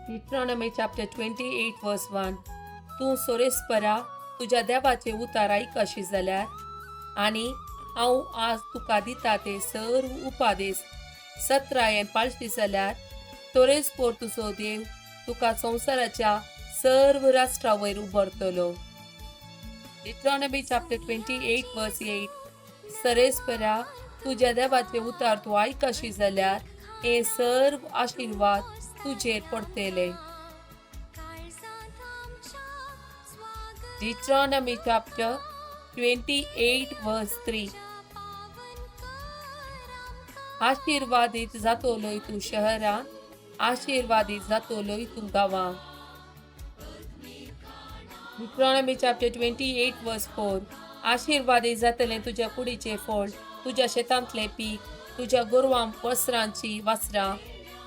Deuteronomy chapter 28 verse 1. तूं सोरेस्परा तुज्या देवाचे उतार आयकशी जाल्यार आनी हांव आज तुका दिता ते सर्व उपादेस सत्रायेन पाळशी जाल्यार सोरेस्पोर तुजो देव तुका संवसाराच्या सर्व राष्ट्रा वयर उबरतलो. Deuteronomy chapter 28 verse 8. सरेस्परा तुज्या देवाचे उतार तूं आयकशी जाल्यार हे सर्व आशिर्वाद तुजेर पडतले. Deuteronomy chapter 28 verse 3. आशिर्वादीत जातलोय तूं शहरांत, आशिर्वादीत जातलोय तूं गांवांत. Deuteronomy chapter 28 verse 4. आशिर्वादीत जातलें तुज्या कुडीचें फळ, तुज्या शेतांतलें पीक, तुज्या गोरवां वस्त्रांची वासरां,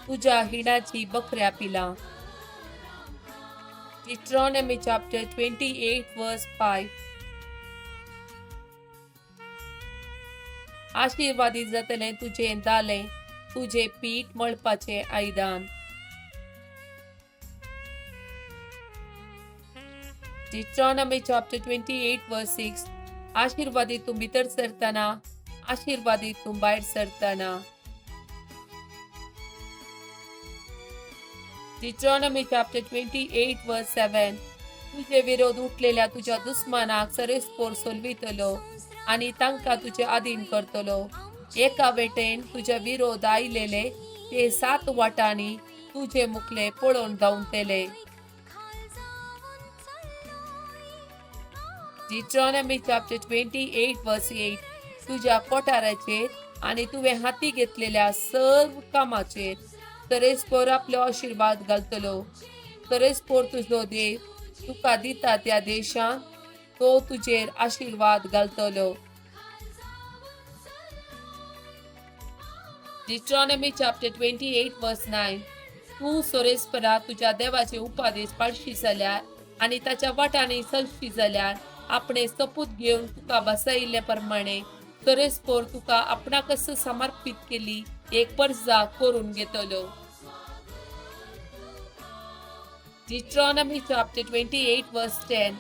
तुज्या हिंडाची बकऱ्या पिलां. Deuteronomy chapter 28 verse 5. आशिर्वादीत जातलें तुजें दालें, तुजें पीठ मळपाचें आयदन. Deuteronomy chapter 28 verse 6. आशिर्वादीत तूं भितर सरतना, आशिर्वादीत तूं भायर सरतना. Deuteronomy chapter 28 verse 7. तुजे विरोध उठलेल्या तुज्या दुस्मानाक सरेस्पोर सोलवितलो आनी तांकां तुजे आदीन करतलो. एका वेटेन तुज्या विरोध आयलेले ते सात वाटांनी तुजे मुखले पळोवन धांवतले. Deuteronomy chapter 28 verse 8. तुज्या कोठाराचेर आनी तुवें हाती घेतलेल्या सर्व कामाचेर तरेस्पोर आपलो आशिर्वाद घालतलो. तरेस्पोर तुजो देव तुका दिता त्या देशांत तो तुजेर आशिर्वाद घालतलो. Deuteronomy chapter 28 verse 9. तूं सोरेस्परा तुज्या देवाचे उपादेश पाळशी जाल्यार आनी ताच्या वाटांनी चलशी जाल्यार आपणे सपूत घेवन तुका बसयिल्ले प्रमाणे सोरेस्पोर तुका आपणाकच समर्पीत केली एक परजा करून घेतलो. Deuteronomy chapter 28 verse 10.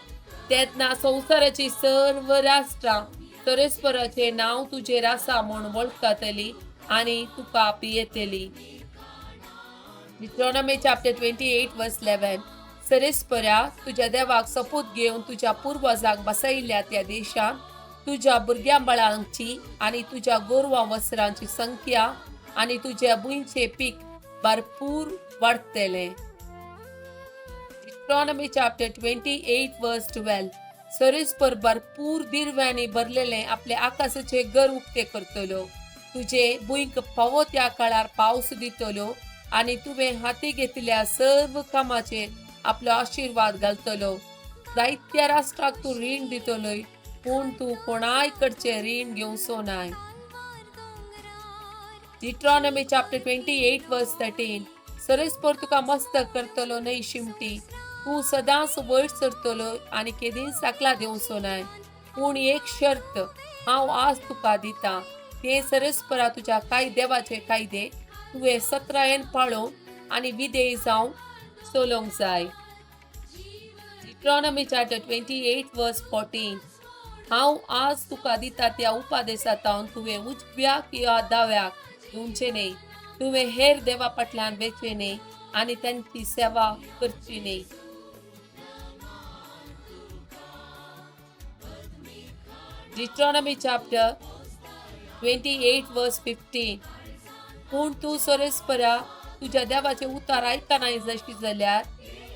तेन्ना संवसाराची सर्व राष्ट्रां सोरेस्पराचें नांव तुजेर आसा म्हूण वळखतली आनी तुका पियेतली. Deuteronomy chapter 28 verse 11. सरेस्परा तुज्या देवाक सपूत घेवन तुज्या पुर्वजांक बसयिल्ल्या त्या देशांत तुज्या भुरग्यां बाळांची आनी तुज्या गोरवां वस्त्रांची संख्या आनी तुज्या भुंयचें पीक भरपूर वाडटलें. Deuteronomy chapter 28 verse 12. सरेस्पर भरपूर दिरव्यांनी भरलेलें आपले आकाशाचे घर उक्ते करतलो, तुजे भुंयक फावो त्या काळार पावस दितलो आनी तुवें हाती घेतल्या सर्व कामाचेर आपलो आशिर्वाद घालतलो. जायत्या राष्ट्राक तूं रीण दितलोय, पूण तूं कोणाय कडचें रीण घेवचो नाय. Deuteronomy chapter 28 verse 13. सरेस्पर तुका मस्त करतलो न्हय शिमटी, तूं सदांच वयर सरतलो आनी केदींच साकला देंवचो नाय. पूण एक शर्त हांव आज तुका दितां, ते सरेस्परा तुज्या कांय देवाचे कायदे तुवें सत्रायेन पाळोवन आनी विधेय जावन चलोवंक जाय. Deuteronomy chapter 28 verse 14. हांव आज तुका दिता त्या उपादेसांत तुवें उजव्याक या दाव्याक घेवचें न्हय, तुवें हेर देवा फाटल्यान वेचें न्हय आनी तांची सेवा करची न्हय. Deuteronomy chapter 28 verse 15. पूण तूं सोरेस्परा तुज्या देवाचे उतार आयकनाय जशी जाल्यार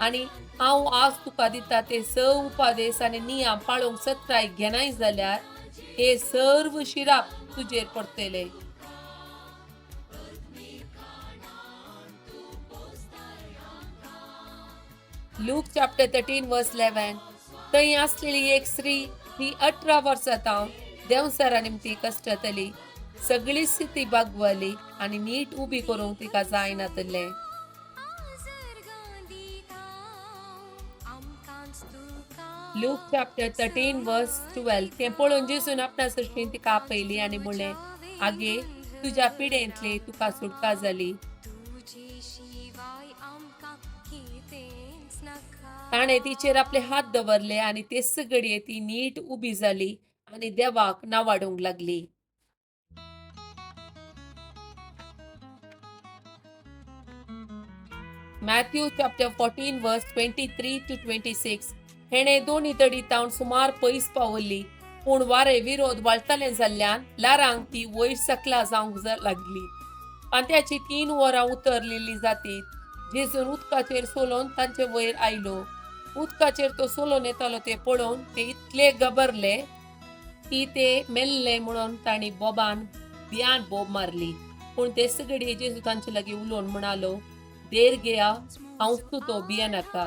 आनी हांव आज तुका दिता ते स उपादेस आनी नियम पाळोवंक सत्राय घेनाय जाल्यार हे सर्व शिराप तुजेर पडटले. Luke chapter 13 verse 11. थंय आसलेली एक स्त्री ही 18 वर्सां तावन देंवचारा निमती कश्टतली, सगळी स्थिती बागवली आनी नीट उबी करूंक तिका जायनातलें. Luke chapter 13 verse 12. तें पळोवन जेजून आपणा सरशीं तिका आपयली आनी म्हणलें, आगे तुज्या पिडेंतली तुका सुटका जाली. ताणें तिचेर आपले हात दवरले आनी तेच घडये ती नीट उबी जाली आनी देवाक नावाडूंक लागली. Matthew chapter 14 verse 23 to 26. हेणे दोनी तडी तावन सुमार पयस पावल्ली, पूण वारे विरोध वाळटलें जाल्ल्यान लारांक ती वयर सकला जावंक लागली. पांत्याची 3 वरां उतरलेली जातीत जेजून उदकाचेर सोलोवन तांचे वयर आयलो. उदकाचेर तो सोलोवन येतालो ते पळोवन ते इतले गबरले की ते मेल्ले म्हणून तांणी बोबान बियान बोब मारली. पूण ते सगळे जेजू तांचे लागीं उलोवन म्हणालो, देर घेया, हांव तो भियेनाका.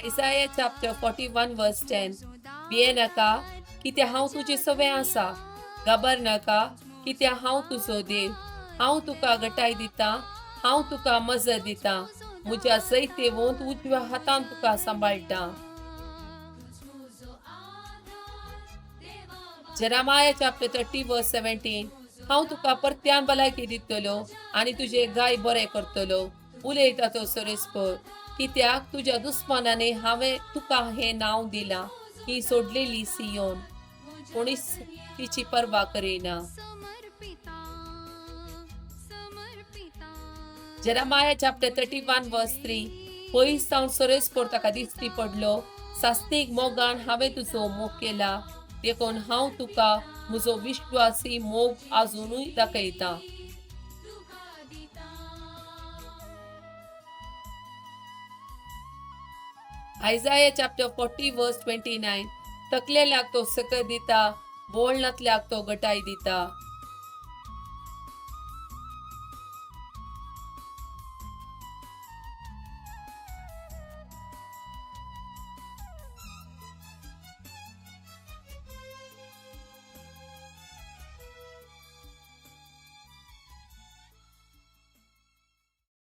Isaiah chapter 41 verse 10. भियेनाका, कित्याक हांव तुजे सवें आसा. घाबर नाका, कित्याक हांव तुजो देव. हांव तुका गटाय दितां, हांव तुका मजत दितां, म्हज्या जैतेवंत उजव्या हातान तुका सांबाळटा. Jeremiah chapter 30 verse 17. हांव तुका परत्यान भलायकी दितलो आनी तुजे गाय बरे करतलो, उलयता तो सरेस्पर. कित्याक तुज्या दुस्मानाने हांवें तुका हें नांव दिलां, ही सोडलेली सियोन, कोणीच तिची पर्वा करिना. Jeremiah chapter 31 verse 3. पयस सावन सरेस्पर ताका दिश्टी पडलो. सास्तीक मोगान हांवें तुजो मोग केला, देखून हांव तुका म्हजो विश्वासी मोग आजुनूय दाखयता. Isaiah chapter 40 verse 29. तकलेल्याक तो सकत दिता, बोळणांतल्याक तो गटाय दिता.